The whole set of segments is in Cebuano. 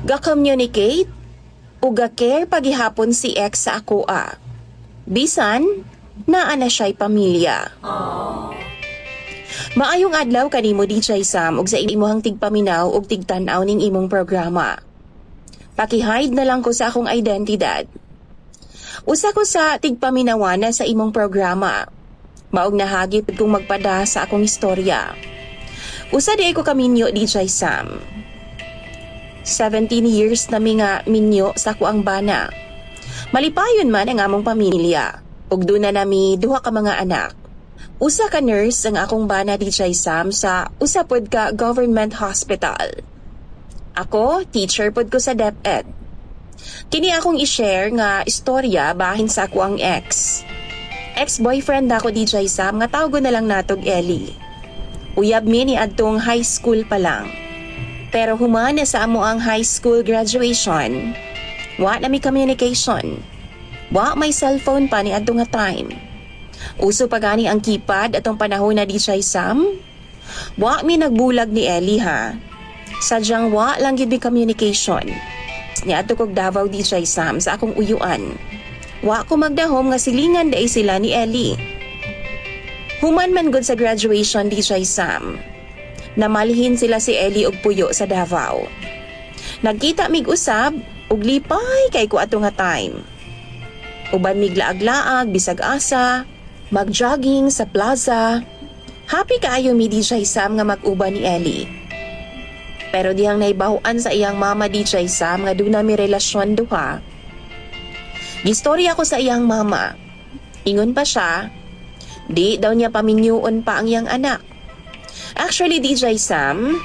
Ga-communicate ug ga-care pagihapon si ex sa akoa. Bisan, naa na siya'y pamilya. Maayong adlaw kanimo, DJ Sam, ug sa imuhang tigpaminaw ug tigtan-aw ning imong programa. Paki-hide na lang ko sa akong identidad. Usa ko sa tigpaminawana sa imong programa. Maog nahagi pud kong magpada sa akong istorya. Usa diay ko kaminyo, DJ Sam. 17 years na mi nga minyo sa akoang bana. Malipayon man ang among pamilya. Ug duna nami duha ka mga anak. Usa ka nurse ang akong bana, DJ Sam, sa usa pod ka government hospital. Ako, teacher pod ko sa DepEd. Kini akong i-share nga istorya bahin sa akoang ex. Ex-boyfriend ako, DJ Sam, nga tawgo na lang natog Ellie. Uyab mi ni adtong high school pa lang. Pero human na sa amo ang high school graduation, wa na mi communication. Wa may cellphone pa ni adto nga time. Uso pa gani ang keypad atong panahon na, DJ Sam. Wa mi nagbulag ni Ellie ha. Sadyang wa lang gyud mi communication. Niadto kog Davao, DJ Sam, sa akong uyuan. Wa ko magdahom nga silingan diay sila ni Ellie. Human man gud sa graduation, DJ Sam. Namalhin sila si Ellie og puyo sa Davao. Nagkita mig usab ug lipay kay ko ato nga time. Uban mig laag-laag bisag asa, mag-jogging sa plaza. Happy kaayo mi, DJ Sam, nga mag-uban ni Ellie. Pero dihang naibaw-an sa iyang mama, DJ Sam, nga duna mi relasyon duha. Gistorya ko sa iyang mama. Ingon pa siya, di daw niya paminyuon pa ang iyang anak. Actually, DJ Sam,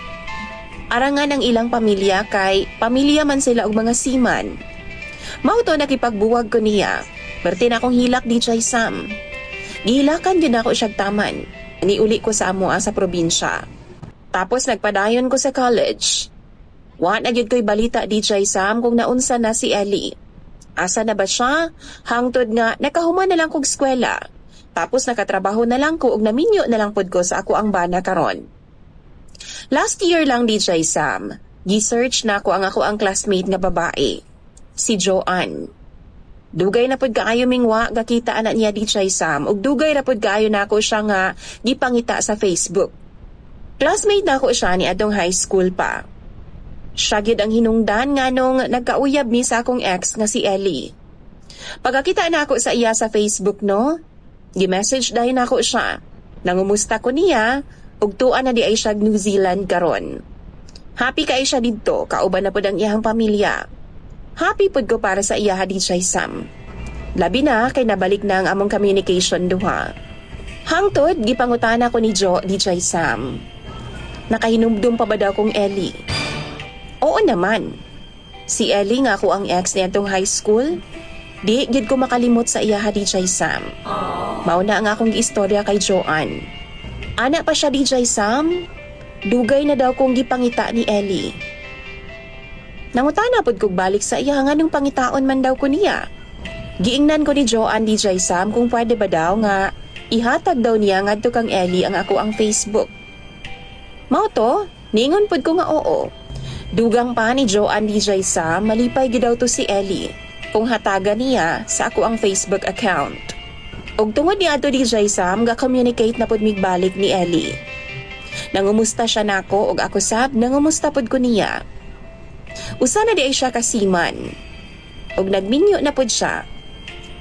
arangan ang ilang pamilya kay pamilya man sila og mga seaman. Mao to nakipagbuwag ko niya. Perti na akong hilak, DJ Sam. Gihilakan din ako siyag taman. Niuli ko sa amoa sa probinsya. Tapos nagpadayon ko sa college. Wa na gyud ko'y balita, DJ Sam, kung naunsa na si Ellie. Asa na ba siya? Hangtod nga nakahuman na lang kog eskwela. Tapos nakatrabaho na lang ko ug naminyo na lang pud ko sa ako ang bana karon. Last year lang, DJ Sam, gi-search na ko ang ako ang classmate nga babae, si Joanne. Dugay na pud kaayo ming wa gakita ana niya, DJ Sam, ug dugay ra pud kaayo nako siya nga gipangita sa Facebook. Classmate nako siya ni adtong high school pa. Siya gyud ang hinungdan nganong nagkauyab mi sa akong ex nga si Ellie. Pagkakita nako sa iya sa Facebook no, gi-message dayon nako siya. Nangumusta ko niya ug tuwa na diay siya New Zealand karon. Happy kay siya didto, kauban na pud ang iyang pamilya. Happy pud ko para sa iya, DJ Sam. Labi na kay nabalik na ang among communication duha. Hangtod gipangutana ko ni Jo, DJ Sam. Nakahinumdum pa ba daw kong Ellie? Oo naman. Si Ellie nga ako ang ex niadtong high school. Di gid ko makalimot sa iya, DJ Sam. Mao na ang akong giistorya kay Joanne. Ana pa siya, DJ Sam. Dugay na daw kong gipangita ni Ellie. Nangutana pod kog balik sa iya nganong pangitaon man daw ko niya. Giingnan ko ni Joanne, DJ Sam, kung pwede ba daw nga ihatag daw niya ngadto kang Ellie ang ako ang Facebook. Mao to, niingon pod ko nga oo. Dugang pa ni Joanne, DJ Sam, malipay gid daw to si Ellie kung hatagan niya sa ako ang Facebook account. Og tungod ni ato, DJ Sam, ga-communicate na pod migbalik ni Ellie. Nangumusta siya nako ug ako sab nangumusta pod ko niya. Usa na diay siya ka seaman. Ug nagminyo na pod siya.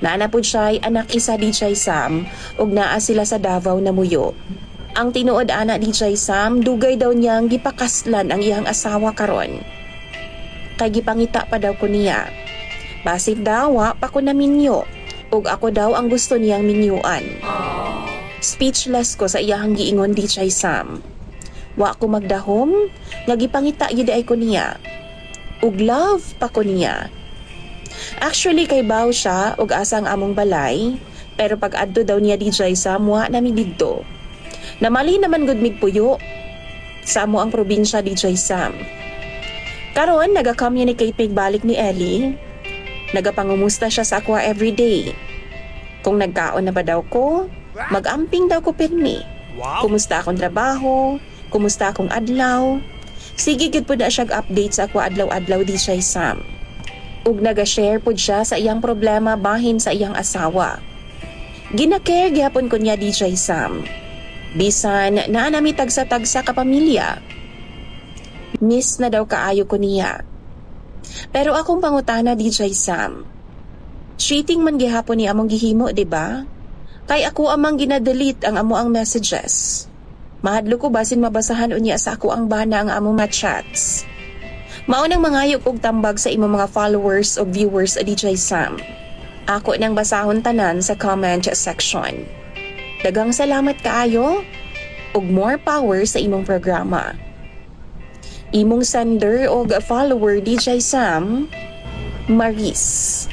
Naa na pod siya anak isa, DJ Sam, ug naa sila sa Davao namuyo. Ang tinuod ana, DJ Sam, dugay daw niyang gipakaslan ang iyang asawa karon. Kay gipangita pa daw ko niya. Basig daw wa pa ko naminyo ug ako daw ang gusto niyang minyuan. Speechless ko sa iyang giingon, DJ Sam. Wa ko magdahom nga gipangita gyud ay ko niya. Ug love pa ko niya. Actually kay baw siya og asa ang among balay, pero pag adto daw niya, DJ Sam, wa nami didto. Namali naman gud mig puyo sa amo ang probinsya, DJ Sam. Karon naga-communicate mig balik ni Ellie. Nagapangumusta siya sa ako everyday. Kung nagkaon na ba daw ko, mag-amping daw ko pirmi. Wow. Kumusta akong trabaho, kumusta akong adlaw. Sige gid pud na siya update sa ako adlaw-adlaw, DJ Sam. Ug naga-share pud siya sa iyang problema bahin sa iyang asawa. Gina-care gihapon ko niya, DJ Sam. Bisan naa nami tagsa-tagsa ka pamilya. Miss na daw kaayo ko niya. Pero akong pangutana, DJ Sam. Cheating man gihapon ni among gihimo, di ba? Kay ako amang gina-delete ang amo ang messages. Mahadlok ko basin mabasahan unya sa ako ang bana ang among mga chats. Mao nang mangayo kog tambag sa imong mga followers o viewers, DJ Sam. Ako nang basahon tanan sa comment section. Daghang salamat kaayo ug more power sa imong programa. Imong sender og follower, DJ Sam, Maris.